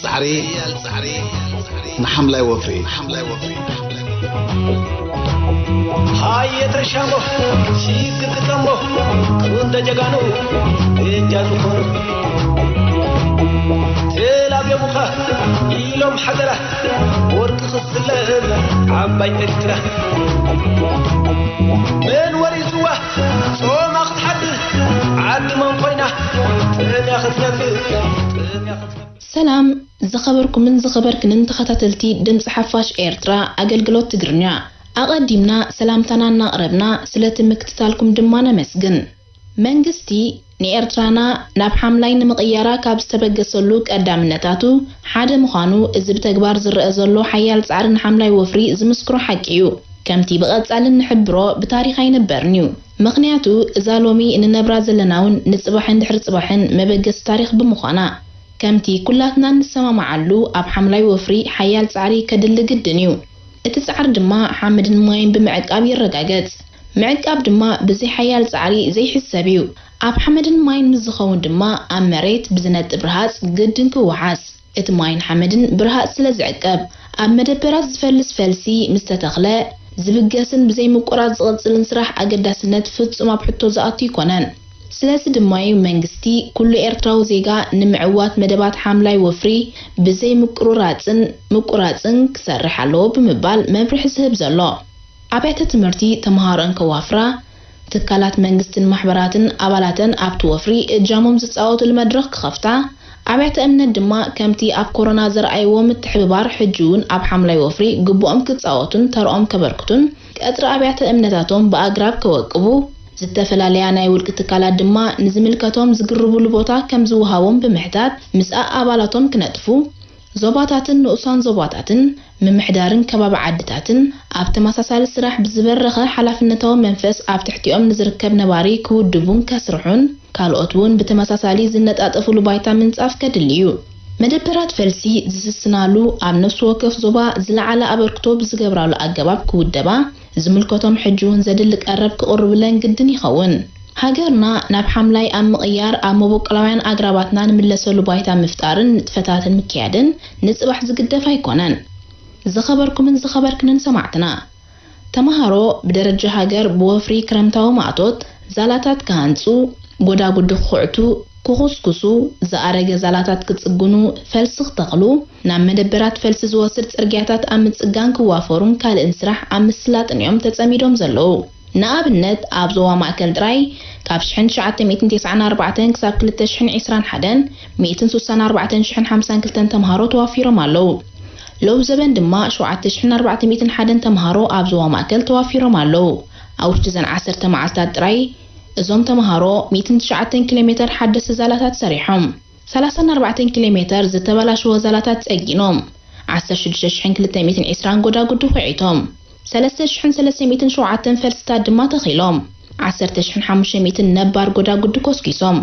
ጻዕሪ ንሓምላይ ወፍሪ። ሃየ ተሻሞ ሲግግጠሞ ክንደ ጀጋኑ እጃ ዝኾኑ ተላብዮሙኻ ኢሎም ሓደራ ወርቂ ክስለም ዓባይ ኤርትራ መን ወሪስዋ ጾማ ክትሓድር ዓዲ መን ኮይና ጥምያ ክትነብር ጥምያ ክትነብር። ሰላም ዝኸበርኩምን ዝኸበርክንን ተኸታተልቲ ድምፂ ሓፋሽ ኤርትራ ኣገልግሎት ትግርኛ፣ ኣቐዲምና ሰላምታና እናቕረብና ስለቲ ምክትታልኩም ድማ ነመስግን። መንግስቲ ንኤርትራና ናብ ሓምላይ ንምቕያራ ካብ ዝተበገሰሉ ቀዳምነታቱ ሓደ ምዃኑ እዚ ብተግባር ዝረአ ዘሎ ሓያል ጻዕሪ ንሓምላይ ወፍሪ ዝምስክሮ ሓቂ እዩ። ከምቲ ብቐጻሊ እንሕብሮ ብታሪኽ ኣይንበርን እዩ። ምኽንያቱ እዛ ሎሚ እንነብራ ዘለና እውን ንጽባሕን ድሕሪ ጽባሕን መበገሲ ታሪኽ ብምዃና። ከምቲ ኩላትና እንሰማማዓሉ ኣብ ሓምላይ ወፍሪ ሓያል ጻዕሪ ከድሊ ግድን እዩ። እቲ ጻዕሪ ድማ ሓመድን ማይን ብምዕቃብ ይረጋገጽ። ምዕቃብ ድማ ብዘይ ሓያል ጻዕሪ ዘይሕሰብ እዩ። ኣብ ሓመድን ማይን ምስ ዝኸውን ድማ ኣብ መሬት ብዝነጥብ ረሃጽ ግድን ክወሓስ። እቲ ማይን ሓመድን ብረሃጽ ስለ ዝዕቀብ ኣብ መደበራት ዝፈልስ ፈልሲ ምስ ተተኽለ ዝብገስን ብዘይ ምቁራጽ ዝቕጽልን ስራሕ ኣገዳስነት ፍጹም ኣብ ሕቶ ዝኣቱ ኣይኮነን። ስለዚ ድማ እዩ መንግስቲ ኩሉ ኤርትራዊ ዜጋ ንምዕዋት መደባት ሓምላይ ወፍሪ ብዘይ ምቁርራጽን ምቁራጽን ክሰርሕ ኣለዎ ብምባል መምርሒ ዝህብ ዘሎ። ኣብያተ ትምህርቲ ተምሃሮኣን ከዋፍራ፣ ትካላት መንግስትን ማሕበራትን ኣባላተን ኣብቲ ወፍሪ እጃሞም ዝጻወቱሉ መድረኽ ክኸፍታ፣ ኣብያተ እምነት ድማ ከምቲ ኣብ ኮሮና ዘርኣይዎ ምትሕብባር ሕጂ እውን ኣብ ሓምላይ ወፍሪ ግቡኦም ክጻወቱን ተርኦም ከበርክቱን ቀጽሪ ኣብያተ እምነታቶም ብኣግራብ ከወቅቡ፣ ዝተፈላለያ ናይ ውልቂ ትካላት ድማ ንዝምልከቶም ዝግርብሉ ቦታ ከም ዝወሃቦም ብምሕታት ምስ ኣባላቶም ክነጥፉ፣ ዞባታትን ንኡሳን ዞባታትን ምምሕዳርን ከባቢ ዓድታትን ኣብ ተመሳሳሊ ስራሕ ብዝበረኸ ሓላፍነታዊ መንፈስ ኣብ ትሕቲኦም ንዝርከብ ነባሪ ክውድቡን ከስርሑን ካልኦት እውን ብተመሳሳሊ ዝነጣጠፉሉ ባይታ ምንጻፍ ከድሊ እዩ። መደበራት ፈልሲ ዝስስናሉ ኣብ ነፍሲ ወከፍ ዞባ ዝለዓለ ኣበርክቶ ብዝገብራሉ ኣገባብ ክውደባ ዝምልከቶም ሕጂ እውን ዘድሊ ቀረብ ክቕርብለን ግድን ይኸውን። ሃገርና ናብ ሓምላይ ኣብ ምቕያር ኣብ መበቆላውያን ኣግራባትና ንምለሰሉ ባይታ ምፍጣርን ንጥፈታትን ምክያድን ንጽባሕ ዝግደፍ ኣይኮነን። ዝኸበርኩምን ዝኸበርክንን ሰማዕትና፣ ተምሃሮ ብደረጃ ሃገር ብወፍሪ ክረምታዊ ማእቶት ዛላታት ክሃንጹ፣ ጎዳጉዲ ክኹዕቱ፣ ክኹስኩሱ፣ ዝኣረገ ዛላታት ክጽግኑ፣ ፈልሲ ክተኽሉ፣ ናብ መደበራት ፈልሲ ዝወስድ ጽርግያታት ኣብ ምጽጋን ክዋፈሩን ካልእን ስራሕ ኣብ ምስላጥን እዮም ተጸሚዶም ዘለዉ። ንኣብነት ኣብ ዞባ ማእከል ጥራይ ካብ ሽሕን ትሽዓተ ሚእትን ተስዓን ኣርባዕተን ክሳብ ክልተ ሽሕን ዕስራን ሓደን ሚእትን ስሳን ኣርባዕተን ሽሕን ሓምሳን ክልተን ተምሃሮ ተዋፊሮም ኣለዉ። ሎብ ዘበን ድማ ሸውዓተ ሽሕን ኣርባዕተ ሚእትን ሓደን ተምሃሮ ኣብ ዞባ ማእከል ተዋፊሮም ኣለዉ። ኣብ ውሽጢ ዘን ዓሰርተ መዓልታት ጥራይ እዞም ተምሃሮ ሚእትን ትሽዓተን ኪሎ ሜተር ሓደስቲ ዛላታት ሰሪሖም። ሰላሳን ኣርባዕተን ኪሎ ሜተር ዝተበላሸወ ዛላታት ጸጊኖም። ዓሰርተ ሽዱሽተ ሽሕን ክልተ ሚእትን ዕስራን ጎዳጉዲ ኹዒቶም። ሰለስተ ሽሕን ሰለስተ ሚእትን ሸውዓተን ፈልስታት ድማ ተኺሎም። ዓሰርተ ሽሕን ሓሙሽተ ሚእትን ነባር ጎዳጉዲ ኮስኪሶም።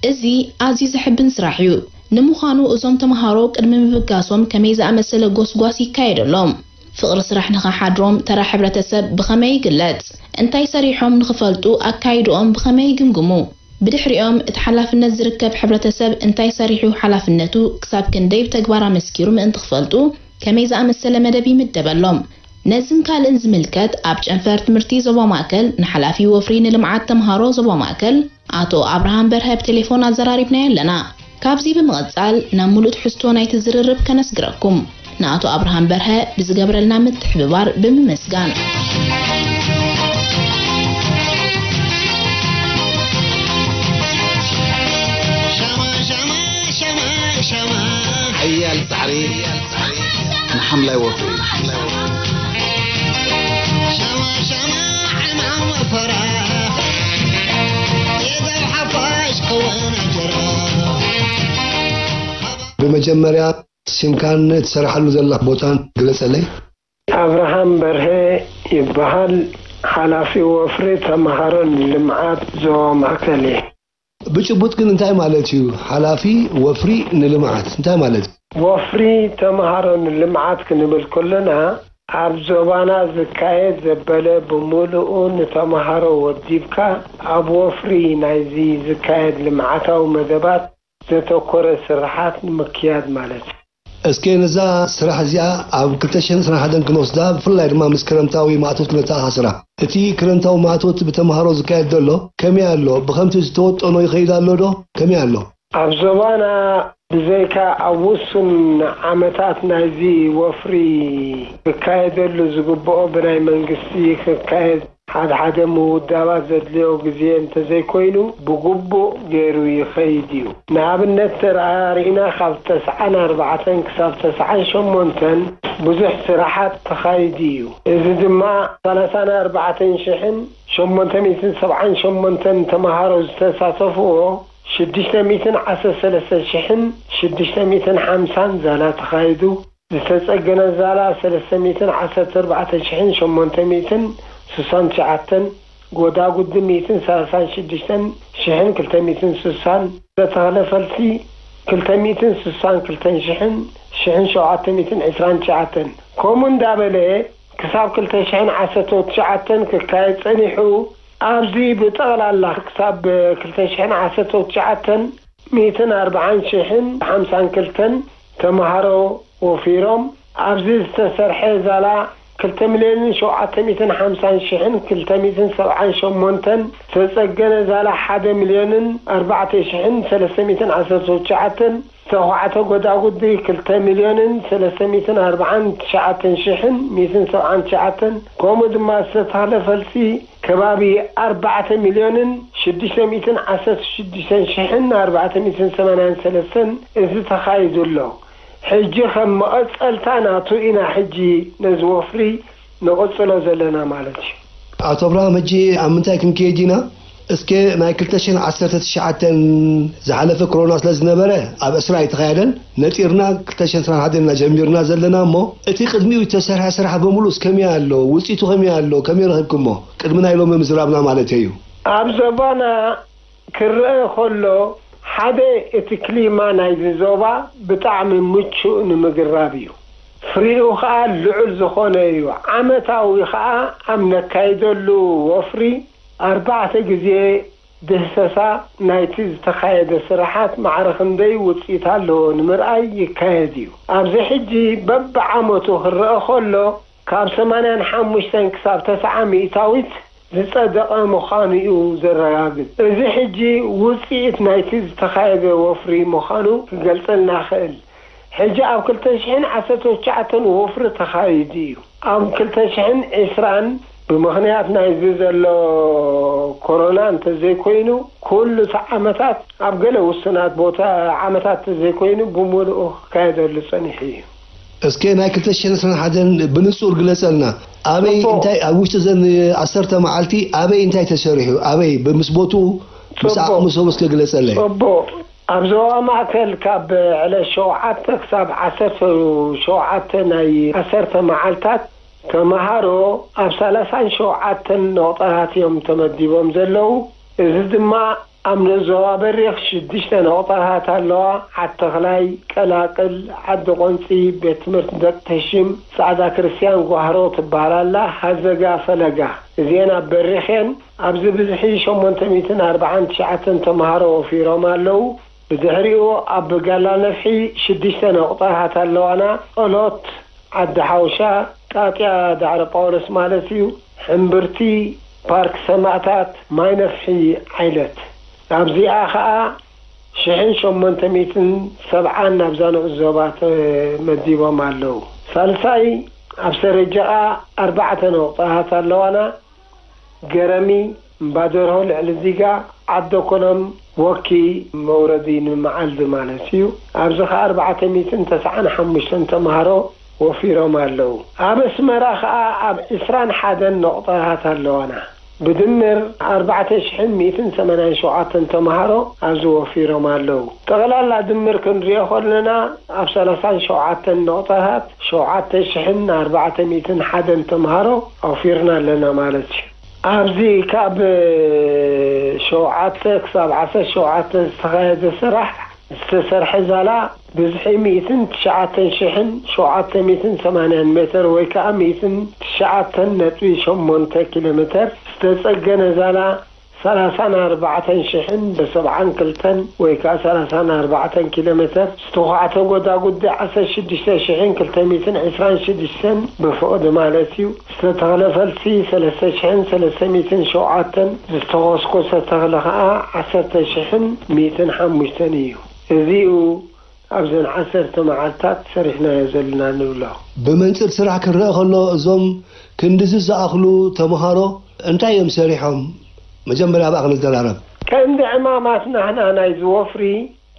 እዚ ኣዝዩ ዘሕብን ስራሕ እዩ። ንምዃኑ እዞም ተምሃሮ ቅድሚ ምብጋሶም ከመይ ዝኣመሰለ ጎስጓስ ይካየደሎም? ፍቕሪ ስራሕ ንኸሓድሮም ተራ ሕብረተሰብ ብኸመይ ይግለጽ? እንታይ ሰሪሖም ንኽፈልጡ ኣካይድኦም ብኸመይ ይግምግሙ? ብድሕሪኦም እቲ ሓላፍነት ዝርከብ ሕብረተሰብ እንታይ ሰሪሑ ሓላፍነቱ ክሳብ ክንደይ ብተግባር ኣመስኪሩ ምእንቲ ክፈልጡ ከመይ ዝኣመሰለ መደብ ይምደበሎም? ነዝን ካልእን ዝምልከት ኣብ ጨንፈር ትምህርቲ ዞባ ማእከል ንሓላፊ ወፍሪ ንልምዓት ተምሃሮ ዞባ ማእከል ኣቶ ኣብርሃም በርሀ ብቴሌፎን ኣዘራሪብናዮ ኣለና። ካብዚ ብምቕጻል ናብ ሙሉእ ትሕዝቶ ናይቲ ዝርርብ ከነስግረኩም። ንኣቶ ኣብርሃም በርሀ ብዝገብረልና ምትሕብባር ብምምስጋን። ሓያል ጻዕሪ ንሓምላይ ወፍሪ። ብመጀመርያ ስምካን እትሰርሓሉ ዘለኻ ቦታን ግለጸለይ። ኣብርሃም በርሀ ይበሃል። ሓላፊ ወፍሪ ተምሃሮን ልምዓት ዞባ ማእከል እየ። ብጭቡጥ ግን እንታይ ማለት እዩ? ሓላፊ ወፍሪ ንልምዓት እንታይ ማለት እዩ? ወፍሪ ተምሃሮ ንልምዓት ክንብል ከለና፣ ኣብ ዞባና ዝካየድ ዘበለ ብምሉኡ ንተምሃሮ ወዲብካ፣ ኣብ ወፍሪ ናይዚ ዝካየድ ልምዓታዊ መደባት ዘተኮረ ስርሓት ንምክያድ ማለት እዩ። እስከ ነዛ ስራሕ እዚኣ ኣብ ክልተ ሽሕን ዕስራን ሓደን ክንወስዳ፣ ብፍላይ ድማ ምስ ክረምታዊ ማእቶት ነተኣሳስራ። እቲ ክረምታዊ ማእቶት ብተምሃሮ ዝካየድ ዘሎ ከመይ ኣሎ? ብኸምቲ ዝተወጠኖ ይኸይድ ኣሎ ዶ? ከመይ ኣሎ? ኣብ ዞባና ብዘይካ ኣብ ውሱን ዓመታት ናይዚ ወፍሪ ክካየደሉ ዝግብኦ ብናይ መንግስቲ ክካየድ ሓደ ሓደ ምውዳባት ዘድልዮ ግዜ እንተዘይኮይኑ ብግቡእ ገይሩ ይኸይድ እዩ። ንኣብነት ተራእና ካብ ተስዓን ኣርባዕተን ክሳብ ተስዓን ሸሞንተን ብዙሕ ስራሓት ተኻይዱ እዩ። እዚ ድማ ሰላሳን ኣርባዕተን ሽሕን ሸሞንተ ሚእትን ሰብዓን ሸሞንተን ተምሃሮ ዝተሳተፍዎ ሽዱሽተ ሚእትን ዓሰርተ ሰለስተ ሽሕን ሽዱሽተ ሚእትን ሓምሳን ዛላ ተኻይዱ። ዝተጸገነ ዛላ ሰለስተ ሚእትን ዓሰርተ ኣርባዕተ ሽሕን ሸሞንተ ሚእትን ስሳን ትሽዓተን፣ ጎዳጉዲ ሚእትን ሰላሳን ሽዱሽተን ሽሕን ክልተ ሚእትን ስሳን፣ ዝተተኽለ ፈልሲ ክልተ ሚእትን ስሳን ክልተን ሽሕን ሽሕን ሸውዓተ ሚእትን ዕስራን ትሽዓተን፣ ከምኡ እንዳበለ ክሳብ ክልተ ሽሕን ዓሰርተ ትሽዓተን ክካየድ ጸኒሑ፣ ኣብዚ ብጠቕላላ ክሳብ ክልተ ሽሕን ዓሰርተ ትሽዓተን ሚእትን ኣርባዓን ሽሕን ሓምሳን ክልተን ተምሃሮ ወፊሮም። ኣብዚ ዝተሰርሐ ዛላ ክልተ ሚልዮንን ሸውዓተ ሚእትን ሓምሳን ሽሕን ክልተ ሚእትን ሰብዓን ሸሞንተን፣ ዝተጸገነ ዛላ ሓደ ሚልዮንን ኣርባዕተ ሽሕን ሰለስተ ሚእትን ዓሰርተ ትሽዓተን፣ ዝተዃዕተ ጎዳጉዲ ክልተ ሚልዮንን ሰለስተ ሚእትን ኣርባዓን ትሽዓተን ሽሕን ሚእትን ሰብዓን ትሽዓተን፣ ከምኡ ድማ ዝተተኽለ ፈልሲ ከባቢ ኣርባዕተ ሚልዮንን ሽዱሽተ ሚእትን ዓሰርተ ሽዱሽተን ሽሕን ኣርባዕተ ሚእትን ሰማንያን ሰለስተን፣ እዚ ተኻይዱ ኣሎ። ሕጂ ከም መቐጸልታ ናቱ ኢና ሕጂ ነዚ ወፍሪ ንቕጽሎ ዘለና ማለት እዩ። ኣቶ ኣብርሃም፣ ሕጂ ኣብ ምንታይ ክንከይድ ኢና? እስከ ናይ ክልተ ሽሕን ዓሰርተ ትሽዓተን ዝሓለፈ ኮሮና ስለ ዝነበረ ኣብ ዕስራ ኣይተኻየደን። ነጺርና ክልተ ሽሕን ዕስራን ሓደን ኢና ጀሚርና ዘለና እሞ፣ እቲ ቅድሚኡ ዝተሰርሐ ስራሕ በሙሉ እስከመይ ኣሎ? ውጽኢቱ ከመይ ኣሎ? ከመይ ረኺብኩሞ? ቅድሚ ናይ ሎሚ ምዝራብና ማለት እዩ። ኣብ ዞባና ክረአ ከሎ፣ ሓደ እቲ ክሊማ ናይዚ ዞባ ብጣዕሚ ምቹእ ንምግራብ እዩ። ፍሪኡ ኸኣ ልዑል ዝኾነ እዩ። ዓመታዊ ኸኣ ኣብ ነካይደሉ ወፍሪ ኣርባዕተ ግዜ ድህሰሳ ናይቲ ዝተኻየደ ስራሓት ማዕረ ክንደይ ውጽኢት ኣለዎ ንምርኣይ ይካየድ እዩ። ኣብዚ ሕጂ በብዓመቱ ክረአ ከሎ ካብ ሰማንያን ሓሙሽተን ክሳብ ተስዓ ሚእታዊት ዝጸደቐ ምዃኑ እዩ ዘረጋግጽ። እዚ ሕጂ ውጽኢት ናይቲ ዝተኻየደ ወፍሪ ምዃኑ ክገልጸልና ይኽእል። ሕጂ ኣብ ክልተ ሽሕን ዓሰርተ ትሽዓተን ወፍሪ ተኻይዱ እዩ። ኣብ ክልተ ሽሕን ዕስራን ብምኽንያት ናይዚ ዘሎ ኮሮና እንተዘይኮይኑ፣ ኩሉ እቲ ዓመታት ኣብ ገለ ውሱናት ቦታ ዓመታት እንተዘይኮይኑ ብምሉኡ ክካየደሉ ጸኒሑ እዩ። እስከ ናይ ክልተ ሽሕን ዕስራን ሓደን ብንጹር ግለጸልና። ኣበይ ጽቡቕ። እንታይ ኣብ ውሽጢ ዘን ዓሰርተ መዓልቲ ኣበይ እንታይ ተሰሪሑ? ኣበይ ብምስ ቦቱ ምስ ጽቡቕ። ዓቕሙ ሰብ እስከ ግለጸለይ። ጽቡቕ። ኣብ ዞባ ማእከል ካብ ዕለት ሸውዓተ ክሳብ ዓሰርተ ሸውዓተ ናይ ዓሰርተ መዓልታት ተምሃሮ ኣብ ሰላሳን ሸውዓተን ነቑጣታት እዮም ተመዲቦም ዘለዉ። እዚ ድማ ኣብ ንዞባ በሪኽ ሽዱሽተ ነቑጣታት ኣለዋ። ዓዲ ተኽላይ፣ ቀላቅል፣ ዓዲ ቆንጺ፣ ቤት ትምህርቲ ደቂ ተሽም፣ ጻዕዳ ክርስትያን ጓህሮ ትበሃል ኣላ፣ ሃዘጋ፣ ፈለጋ። እዚአን ኣብ በሪኽ እየን። ኣብዚ ብዝሒ ሸሞንተ ሚእትን ኣርባዓን ትሽዓተን ተምሃሮ ወፊሮም ኣለዉ። ብድሕሪኡ ኣብ ጋላ ነፍሒ ሽዱሽተ ነቑጣታት ኣለዋና። ጸሎት፣ ዓዲ ሓውሻ፣ ጣጥያ ዳዕሮ ጳውሎስ ማለት እዩ፣ ሕምብርቲ፣ ፓርክ ሰማእታት፣ ማይ ነፍሒ፣ ዓይለት። ኣብዚኣ ኸኣ ሽሕን ሸሞንተ ሚእትን ሰብዓን ናብዛ ንኡስ ዞባ ተመዲቦም ኣለዉ። ሳልሳይ፣ ኣብ ሰረጀቓ ኣርባዕተ ነቑጣታት ኣለዋና። ገረሚ፣ እምባደርሆ፣ ልዕሊ ዚጋ፣ ዓዶ ኮሎም፣ ወኪ፣ መውረዲ ንመዓልዲ ማለት እዩ። ኣብዚ ኸኣ ኣርባዕተ ሚእትን ተስዓን ሓሙሽተን ተምሃሮ ወፊሮም ኣለዉ። ኣብ ኣስመራ ኸኣ ኣብ ዕስራን ሓደን ነቑጣታት ኣለዋና። ብድምር ኣርባዕተ ሽሕን ሚእትን ሰማንያን ሸውዓተን ተምሃሮ ኣብዚ ወፊሮም ኣለዉ። ጠቕላላ ድምር ክንሪኦ ከለና ኣብ ሰላሳን ሸውዓተን ነቑጣታት ሸውዓተ ሽሕን ኣርባዕተ ሚእትን ሓደን ተምሃሮ ኣውፊርና ኣለና ማለት እዩ። ኣብዚ ካብ ሸውዓተ ክሳብ ዓሰርተ ሸውዓተ ዝተኻየደ ስራሕ ዝተሰርሐ ዛላ ብዝሒ ሚእትን ትሽዓተን ሽሕን ሸውዓተ ሚእትን ሰማንያን ሜትር ወይ ከኣ ሚእትን ትሽዓተን ነጥቢ ሸሞንተ ኪሎ ሜትር፣ ዝተጸገነ ዛላ ሰላሳን ኣርባዕተን ሽሕን ብሰብዓን ክልተን ወይ ከዓ ሰላሳን ኣርባዕተን ኪሎ ሜተር፣ ዝተዃዕተ ጎዳጉዲ ዓሰርተ ሽዱሽተ ሽሕን ክልተ ሚእትን ዕስራን ሽዱሽተን ብፍቕዲ ማለት እዩ። ዝተተኽለ ፈልሲ ሰለስተ ሽሕን ሰለስተ ሚእትን ሸውዓተን፣ ዝተኾስኮሰ ተኽሊ ከዓ ዓሰርተ ሽሕን ሚእትን ሓሙሽተን እዩ። እዚኡ ኣብዘን ዓሰርተ መዓልታት ሰሪሕናዮ ዘለና ንብሎ። ብመንጽር ስራሕ ክረአ ከሎ፣ እዞም ክንድዚ ዝኣኽሉ ተምሃሮ እንታይ እዮም ሰሪሖም? መጀመርያ ብኣኽ ንዘራረብ። ቀንዲ ዕማማት ናህና ናይዚ ወፍሪ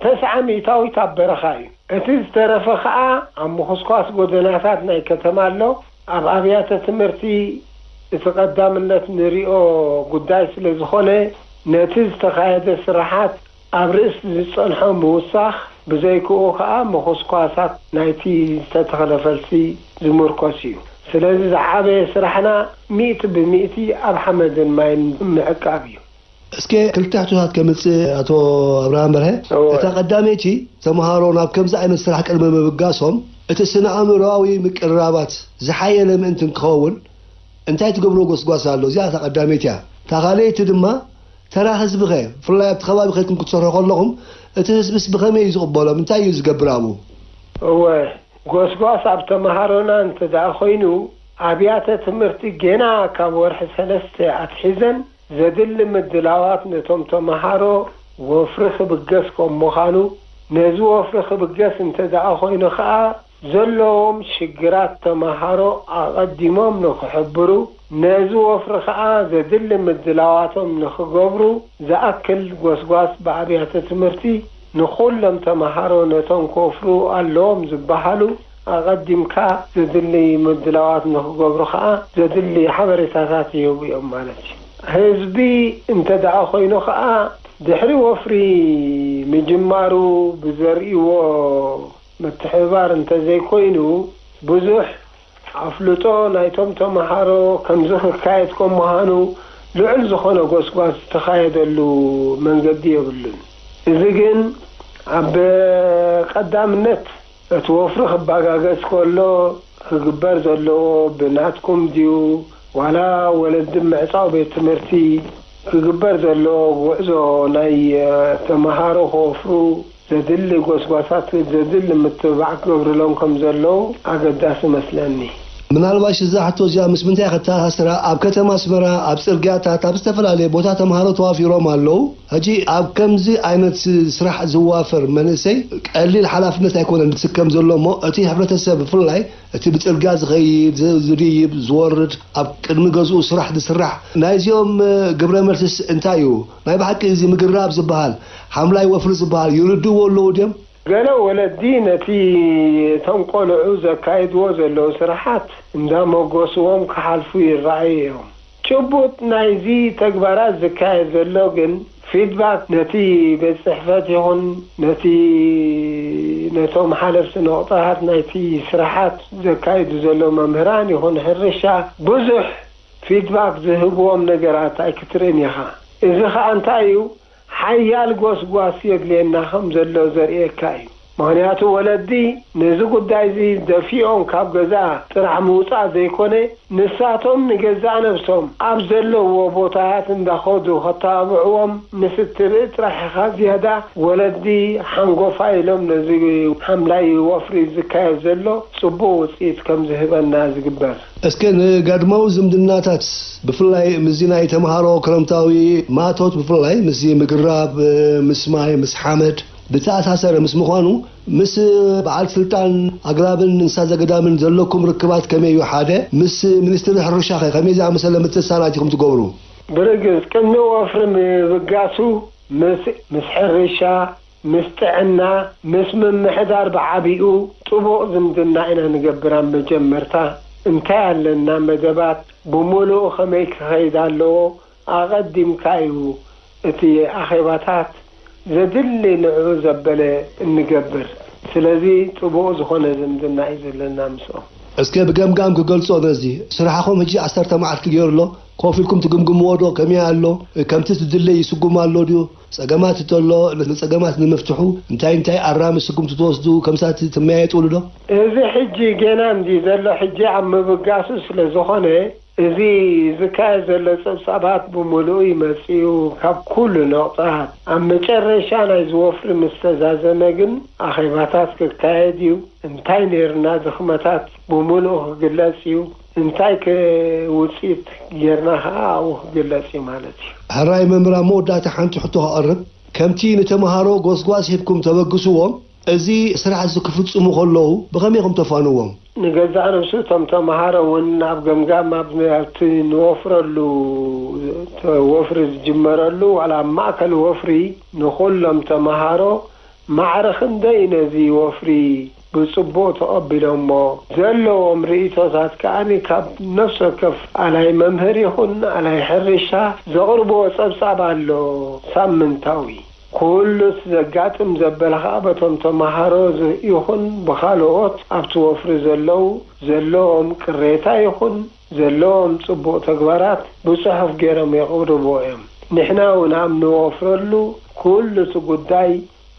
ተስዓ ሚእታዊት ኣብ በረኻ እዩ። እቲ ዝተረፈ ኸኣ ኣብ ምኹስኳስ ጎደናታት ናይ ከተማ ኣሎ። ኣብ ኣብያተ ትምህርቲ እቲ ቀዳምነት ንሪኦ ጉዳይ ስለ ዝኾነ፣ ነቲ ዝተኻየደ ስራሓት ኣብ ርእሲ ዝጸንሖ ምውሳኽ ብዘይክኡ ከኣ ምኹስኳሳት ናይቲ ዝተተኽለ ፈልሲ ዝምርኮስ እዩ። ስለዚ ዝዓበየ ስራሕና ሚእቲ ብሚእቲ ኣብ ሓመድን ማይን ምዕቃብ እዩ። እስከ ክልተ ሕቶታት ከምጽእ ኣቶ ኣብርሃም በርሀ። እወ። እታ ቀዳመይቲ፣ ተምሃሮ ናብ ከምዚ ዓይነት ስራሕ ቅድሚ ምብጋሶም እቲ ስነ ኣእምሮኣዊ ምቅርራባት ዝሓየለ ምእንቲ ክኸውን እንታይ ትገብርዎ ጎስጓስ ኣሎ? እዚኣ እታ ቀዳመይቲ እያ። እታ ካልኣይቲ ድማ ተራ ህዝቢ ኸ፣ ብፍላይ ኣብቲ ከባቢ ኸይድኩም ክትሰርሑ ከለኹም እቲ ህዝብስ ብኸመይ እዩ ዝቕበሎም? እንታይ እዩ ዝገብር ኣብኡ? እወ፣ ጎስጓስ ኣብ ተምሃሮና እንተ ደኣ ኾይኑ ኣብያተ ትምህርቲ ገና ካብ ወርሒ ሰለስተ ኣትሒዘን ዘድሊ ምድላዋት ነቶም ተምሃሮ ወፍሪ ክብገስ ከም ምዃኑ፣ ነዚ ወፍሪ ክብገስ እንተ ደኣ ኾይኑ ኸኣ ዘለዎም ሽግራት ተምሃሮ ኣቐዲሞም ንኽሕብሩ፣ ነዚ ወፍሪ ኸኣ ዘድሊ ምድላዋቶም ንኽገብሩ ዝኣክል ጎስጓስ ብኣብያተ ትምህርቲ ንኹሎም ተምሃሮ ነቶም ክወፍሩ ኣለዎም ዝበሃሉ ኣቐዲምካ ዘድሊ ምድላዋት ንኽገብሩ ኸኣ ዘድሊ ሓበሬታታት ይህቡ እዮም ማለት እዩ። ህዝቢ እንተ ደኣ ኾይኑ ኸኣ ድሕሪ ወፍሪ ምጅማሩ ብዘርእይዎ ምትሕብባር እንተዘይኮይኑ ብዙሕ ኣፍልጦ ናይቶም ተምሃሮ ከምዚ ክካየድ ከም ምዃኑ ልዑል ዝኾነ ጎስጓስ ዝተኻየደሉ መንገዲ የብሉን። እዚ ግን ኣብ ቀዳምነት እቲ ወፍሪ ክበጋገስ ከሎ ክግበር ዘለዎ ብናትኩም ድዩ ዋላ ወለዲ ምዕጻው ቤት ትምህርቲ ክግበር ዘለዎ ጉዕዞ ናይ ተምሃሮ ክወፍሩ ዘድሊ ጎስጓሳት ዘድሊ ምትብባዕ ክገብርሎም ከም ዘለዉ ኣገዳሲ መስለኒ። ምናልባሽ እዛ ሕቶ እዚኣ ምስ ምንታይ ከተኣሳስራ? ኣብ ከተማ ኣስመራ ኣብ ጽርግያታት ኣብ ዝተፈላለየ ቦታ ተምሃሮ ተዋፊሮም ኣለዉ። ሕጂ ኣብ ከምዚ ዓይነት ስራሕ ዝዋፈር መንእሰይ ቀሊል ሓላፍነት ኣይኮነን ዝስከም ዘሎ እሞ እቲ ሕብረተሰብ ብፍላይ እቲ ብጽርግያ ዝኸይድ ዝ- ዝድይብ ዝወርድ ኣብ ቅድሚ ገዝኡ ስራሕ ዝስራሕ ናይዚኦም ግብረ መልስስ እንታይ እዩ? ናይ ብሓቂ እዚ ምግራብ ዝበሃል ሓምላይ ወፍሪ ዝበሃል ይርድእዎ ኣለዉ ድዮም? ገለ ወለዲ ነቲ እቶም ቆልዑ ዘካይድዎ ዘለዉ ስራሓት እንዳመጎስዎም ክሓልፉ ይረኣዩ እዮም። ጭቡጥ ናይዚ ተግባራት ዝካየድ ዘሎ ግን ፊድባክ ነቲ ቤት ጽሕፈት ይኹን ነቲ ነቶም ሓለፍቲ ነቑጣታት ናይቲ ስራሓት ዘካይዱ ዘለዉ መምህራን ይኹን ሕርሻ ብዙሕ ፊድባክ ዝህብዎም ነገራት ኣይክትርእን ኢኻ። እዚ ኸኣ እንታይ እዩ? ሓያል ጎስጓስ የድልየና ከም ዘሎ ዘርእየካ እዩ። ምኽንያቱ ወለዲ ነዚ ጉዳይ እዚ ደፊኦም ካብ ገዛ ጥራሕ ምውጻእ ዘይኮነ ንሳቶም ንገዛእ ነብሶም ኣብ ዘለዎ ቦታታት እንዳኸዱ ከተባብዕዎም ምስ እትርኢ ጥራሕ ኢኻ ዝያዳ ወለዲ ሓንጎፋይ ኢሎም ነዚ ሓምላይ ወፍሪ ዝካየድ ዘሎ ጽቡቕ ውጽኢት ከም ዝህበና ዝግበር። እስከ ንጋድማዊ ዝምድናታት ብፍላይ ምስዚ ናይ ተምሃሮ ክረምታዊ ማእቶት ብፍላይ ምስዚ ምግራብ ምስ ማይ ምስ ሓመድ ብተኣሳሰረ ምስ ምዃኑ ምስ በዓል ስልጣን ኣግራብን እንስሳ ዘገዳምን ዘለኩም ርክባት ከመይ እዩ? ሓደ ምስ ሚኒስትሪ ሕርሻ ኸ ከመይ ዝኣመሰለ ምትእስሳራት ኢኹም ትገብሩ? ብርግጽ ቅድሚ ወፍሪ ምብጋሱ ምስ ምስ ሕርሻ ምስ ጥዕና ምስ ምምሕዳር ብዓቢኡ ጥቡቕ ዝምድና ኢና ንገብር። ኣብ መጀመርታ እንታይ ኣለና መደባት ብምሉኡ ከመይ ክኸይድ ኣለዎ ኣቐዲምካ እዩ እቲ ኣኼባታት ዘድሊ ንዕኡ ዘበለ እንገብር። ስለዚ ጥቡቕ ዝኾነ ዝምድና እዩ ዘለና ምስኦም። እስከ ብገምጋም ክገልጾ ነዚ ስራሕኹም ሕጂ ዓሰርተ መዓልቲ ገይሩ ኣሎ። ኮፍ ኢልኩም ትግምግምዎ ዶ? ከመይ ኣሎ? ከምቲ ትድለ ይስጉም ኣሎ ድዩ? ጸገማት እንተሎ ንጸገማት ንምፍትሑ እንታይ እንታይ ኣራሚ ስጉምቲ ትወስዱ? ከምሳት ትመያየጡሉ ዶ? እዚ ሕጂ ገና እንዲ ዘሎ ሕጂ ኣብ ምብጋሱ ስለ ዝኾነ እዚ ዝካየድ ዘሎ ጸብጻባት ብምሉኡ ይመጽእ እዩ ካብ ኩሉ ነቑጣት። ኣብ መጨረሻ ናይዚ ወፍሪ ምስ ተዛዘመ ግን ኣኼባታት ክካየድ እዩ። እንታይ ነይርና ድኽመታት ብምሉኡ ክግለጽ እዩ። እንታይ ከ ውጽኢት ጌርና ኸዓ ኣብኡ ክግለጽ እዩ ማለት እዩ። ሕራይ መምህር፣ ኣብ መወዳእታ ሓንቲ ሕቶ ከቕርብ። ከምቲ ንተምሃሮ ጎስጓስ ሂብኩም ተበግስዎም፣ እዚ ስራሕ እዚ ክፍጽሙ ከለዉ ብኸመይ ኢኹም ተፋንዎም? ንገዛእ ርእሱ እቶም ተምሃሮ እውን ኣብ ገምጋም ኣብ፣ ኣብቲ ንወፍረሉ፣ ወፍሪ ዝጅመረሉ ዋላ ኣብ ማእከል ወፍሪ ንኹሎም ተምሃሮ ማዕረ ክንደይ ነዚ ወፍሪ ብጽቡቕ ተቐቢሎሞ? ዘለዎም ርእይቶታት ከኣ ካብ ነፍሲ ወከፍ ኣላይ መምህር ይኹን ኣላይ ሕርሻ ዘቕርብዎ ጸብጻብ ኣሎ ሳምንታዊ። ኩሉ እቲ ዘጋጥም ዘበለ ኸኣ በቶም ተምሃሮ ዝ-፣ ይኹን ብኻልኦት ኣብቲ ወፍሪ ዘለዉ ዘለዎም ቅሬታ ይኹን ዘለዎም ጽቡቕ ተግባራት ብጽሑፍ ገይሮም የቕርብዎ እዮም። ንሕና እውን ኣብ ንወፍረሉ ኩሉ እቲ ጉዳይ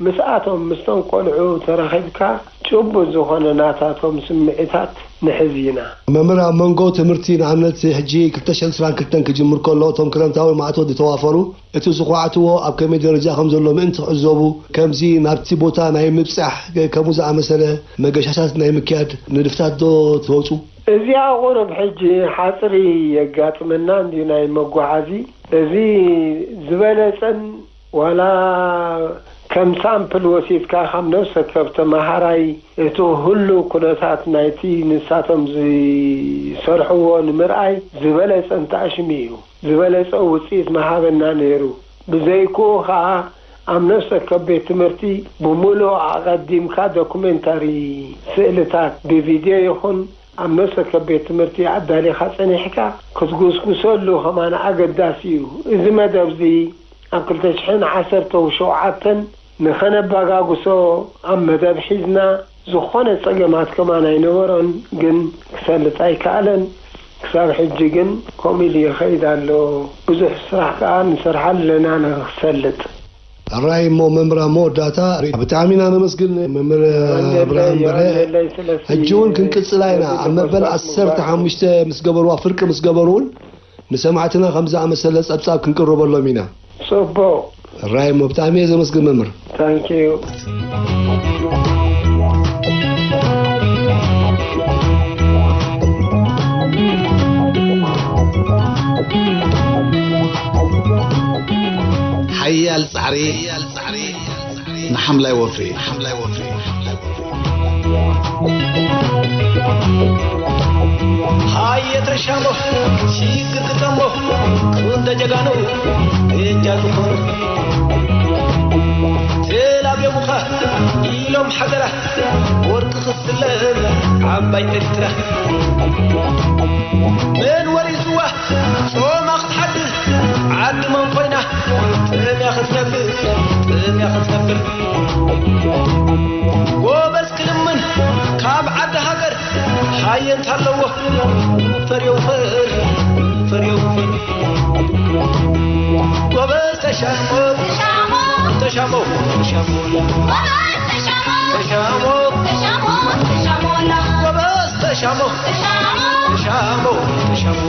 ምስኣቶም ምስቶም ቆልዑ ተራኺብካ ጭቡጥ ዝኾነ ናታቶም ስምዒታት ንሕዝ ኢና። መምህር፣ ኣብ መንጎ ትምህርቲ ንኣብነት ሕጂ ክልተ ሽሕን ዕስራን ክልተን ክጅምር ከሎ እቶም ክረምታዊ ማእቶት ዝተዋፈሩ እቲ ዝኳዕትዎ ኣብ ከመይ ደረጃ ከም ዘሎ ምእንቲ ክዕዘቡ ከምዚ ናብቲ ቦታ ናይ ምብጻሕ ከምኡ ዝኣመሰለ መገሻታት ናይ ምክያድ ንድፍታት ዶ ትወጹ? እዚኣ ቁሩብ ሕጂ ሓጽሪ የጋጥመና እንድዩ ናይ መጓዓዚ። እዚ ዝበለጸን ዋላ ከም ሳምፕል ወሲድካ ካብ ነፍሰ ወከፍ ተመሃራይ እቲ ህሉው ኩነታት ናይቲ ንሳቶም ዝሰርሕዎ ንምርኣይ ዝበለጸ እንተኣሽሙ እዩ ዝበለጸ ውጽኢት ምሃበና ነይሩ። ብዘይክኡ ኸኣ ኣብ ነፍሰ ወከፍ ቤት ትምህርቲ ብምሉእ ኣቐዲምካ ዶኩሜንታሪ ስእልታት ብቪድዮ ይኹን ኣብ ነፍሰ ወከፍ ቤት ትምህርቲ ኣዳሊኻ ጸኒሕካ ክትጉስጉሰሉ ከማን ኣገዳሲ እዩ። እዚ መደብ እዚ ኣብ ክልተ ሽሕን ዓሰርተን ሸውዓተን ንኸነባጋግሶ ኣብ መደብ ሒዝና ዝኾነ ጸገማት ከማን ኣይነበሮን፣ ግን ክሰልጥ ኣይከኣለን። ክሳብ ሕጂ ግን ከምኡ ኢሉ ይኸይድ ኣሎ። ብዙሕ ስራሕ ከኣ ንሰርሓ ኣለና ንኽሰልጥ። ሕራይ እሞ መምህር ኣብ መወዳእታ ብጣዕሚ ኢና ነመስግን መምህር የቐንየለይ፣ ኣብርሃም በርሀ። የቐንየለይ፣ ስለዚ ሕጂ እውን ክንቅጽላ ኢና። ኣብ መበል ጸብጻብ ዓሰርተ ሓሙሽተ ምስ ገበርዋ ፍርቂ ምስ ገበሩ እውን ንሰማዕትና ከም ዝኣመሰለ ጸብጻብ ክንቅርበሎም ኢና። ጽቡቕ። ሕራይ እሞ ብጣዕሚ እየ ዘመስግን መምህር። ታንኪዩ። ሓያል ጻዕሪ ንሓምላይ ወፍሪ። ሃየ ተሻሞ ሲግር ግጠሞ ክንደ ጀጋኑ እጃ ዝኾኑ ተላብዮሙኻ ኢሎም ሓደራ ወርቂ ክትስለም ዓባይ ኤርትራ መን ወሪስዋ ጾማ ክትሓድር ዓዲ መን ኮይና ጥምያ ክትነብር ጥምያ ክትነብር ጎበዝ ክልምን ካብ ዓዲ ሃገር ሃየ እንታለዎ ፈር የውፈር ፈር የውፈር ጎበዝ ተሻሞ ተሻሞ ተሻሞ ተሻሞ ጎበዝ ተሻሞ ተሻሞ ተሻሞ